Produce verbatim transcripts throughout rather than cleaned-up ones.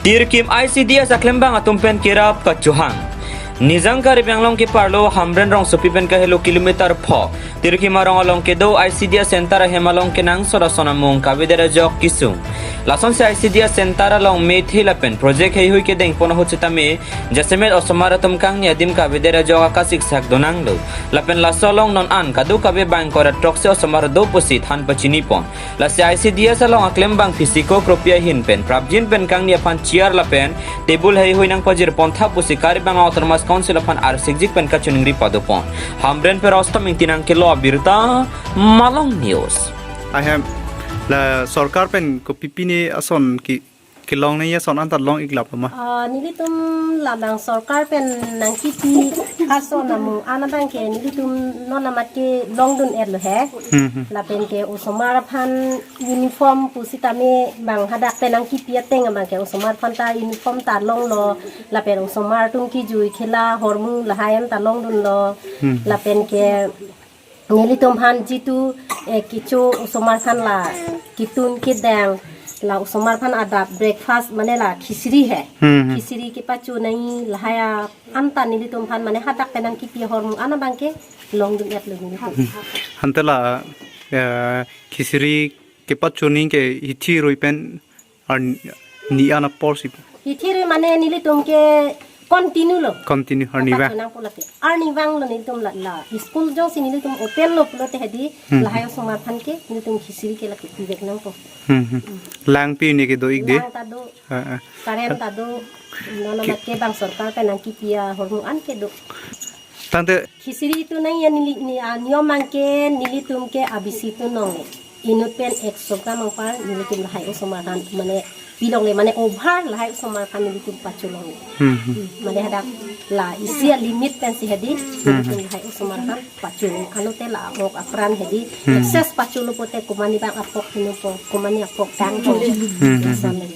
Tirkim I C D S aklembang atum pen kerap kachohang. Nijang Karbi Anglong keparlo Hamren rongsopi pen kahelo kilometer pho Tirkim arong along kedo I C D S center ahem along kenangsot ason amung kavedet ajok kesung. Lasonsi I C D S center along methe lapen project heihui kedeng pon ahut sitame jasemet osomar atum kangni adim kavedet ajok akasiksak donanglo. Lapen laso along non an kadokave bang kora throksi osomar do pusi than pachini pon. Lasi I C D S along aklembang Physico Kropia ahin pen prapjin pen kangni aphan chair lapen table heihui nangpajir pontha pusi Karbi Anglong Autonomous Council aphan arsikjik pen kachiningri pado pon. Hamren pen Rostam Ingti nangkelo abirta, Malong News. Ahem, la sorkar pen kopi pine ason ke kelong ne ason anta long-ik laplo ma? Ah, nelitum labang sorkar pen nangkipi ason amung an abang ke nelitum non amat kelongdun-etlo he. Hmm, hmm. Lapen ke osomar aphan uniform pusitame bang hadak pen nangkipi ateng abang ke osomar aphan ta uniform ta longlo. Lapen osomar atum kejui khela hormu lahai an ta longdunlo. Hmm. Lapen ke nelitum aphan jitu, eh, kecho osomar aphan la ketun kedang, la osomar aphan adap breakfast mane la khichdi he. Hmm, hmm. Khichdi kepacho nangji lahai anta nelitum aphan mane hadak pen nangkipi ahormu an abang kelongdun-etlo nelitum. Hmm. Ante la, eh, khichdi kepacho nangji ke hithi rui pen arni an apor si? Hithi rui mane nelitum ke continue lo. Continue, arnivang. Apa tunang pula ke? Arnivang lo nelitum la, la school jongsi nelitum open lo pulote hedi, hmm, lahai osomar aphan ke nelitum khichdi ke la kepivek nangpo. Hmm, hmm. Langpi ne kedo-ik de? Lang ta do. Ah, ah. Current ta do. Non amat ke bang sorkar pen nangkipi ahormu an kedo. Tangte khichdi tu nangji neli ni, ah, niyom abang ke nelitum ke abisi tu nongle. Inut pen ekso gram anpar nelitum lahai osomar aphan mane pilongle mane over lahai osomar aphan nelitum pacholongle. Hmm, hmm. Hmm, mane hadak la isi alimit pensi hedi, hmm, nelitum lahai osomar aphan pacholong. Anute la ok apran hedi, hmm, excess pacholo pote komani bang apok hinopo, komani apok tangpo. Hmm, hmm, hmm. Lason le.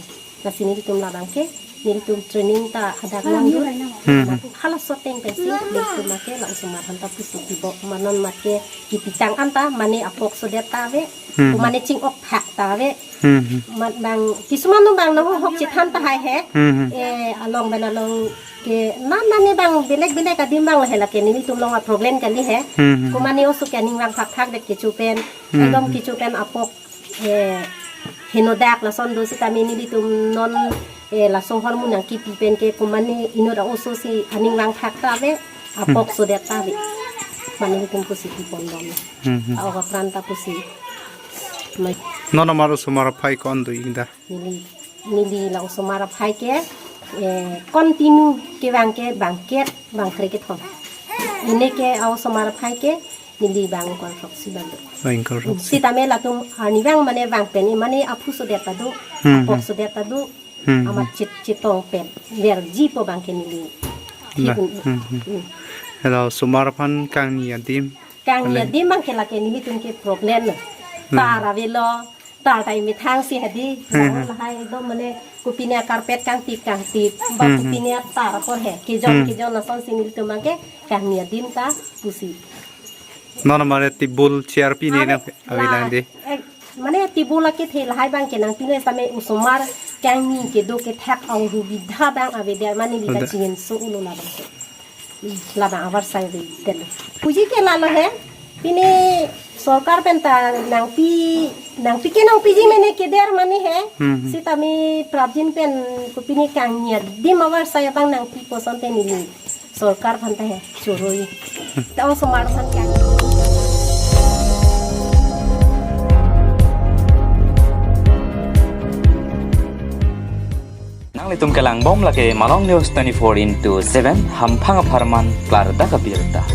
Lasi nelitum labang ke, nelitum training ta hadak nangdun. Hmm. Halaso ateng pensi nelitum ake la osomar aphan ta pusi kibo, ma non amat ke kipitang anta mane apok sodet ta ave, hmm, mane ching-ok phak ta ave. Hmm. Mat bang, kisuman nung bang nahok hok chethan tahai he. Hmm. Eh, along pen along ke, na, na ne bang belek belek adim bang lahai lake nelitum along a problem kali he. Hmm. Komane oso ke aning vangphak phak det kecho pen. Hmm. Ekdom kecho pen apok eh, henodak lason do sitame nelitum non, eh, laso ahormu nangkipi pen ke komane inut a-oso si aning vangphak ta ave, apok, hmm, sodet ta ave. Mane nelitum pusi kipondom. Hmm, hmm. A-ok apran ta pusi. Ma- Non amar osomar aphai ko-an do-ik da? Neli, neli la osomar aphai ke, eh, continue kevang ke bangkethom, bangkre kethom. Pine ke a-osomar aphai ke, neli bang ingkoi throksi bang do. Bang ingkoi throksi. Sitame latum arnivang mane vang pen mane aphu sodet ta do, hmm, apok, hmm, sodet ta do, hmm, amat, hmm, chit, chetong pen verjipo bang ke neli. Nah, hmm, hmm. Hmm. Helo, osomar aphan kangni adim. Kangni, ale, adim bang ke lake nelitum ke problem. Nah. Tar avelo, tar ta imethang si hedi. Hmm. Lahai ekdom mane kopine carpet kangtip kangtip. Ba, hmm, hmm, kopine tar apor he. Kejong, hmm, kejong lason si nelitum bang ke kangni adim ta pusi. Non mane table chair pine, ah, nang la, avelang de. Eh, mane table akethe lahai bang ke nangpilo sitame osomar kangni kedo kethak ahubidha bang avedet mane neli ta, ada, chingenso ulo labang ke. Hmm, labang avarsai avedet. Puji ke lalo he. Pine sorkar pen ta nangpi, nangpi ke nangpiji mene keder mane he. Hmm, hmm. Sitame prapjin pen kopine kangni adim avarsai abang nangpipo asonte neli sorkar aphan ta he choroi. Ta osomar aphan kangni. Nanglitum kelangbom lake Malong News twenty-four into seven, hamphang apharman klardak abirta.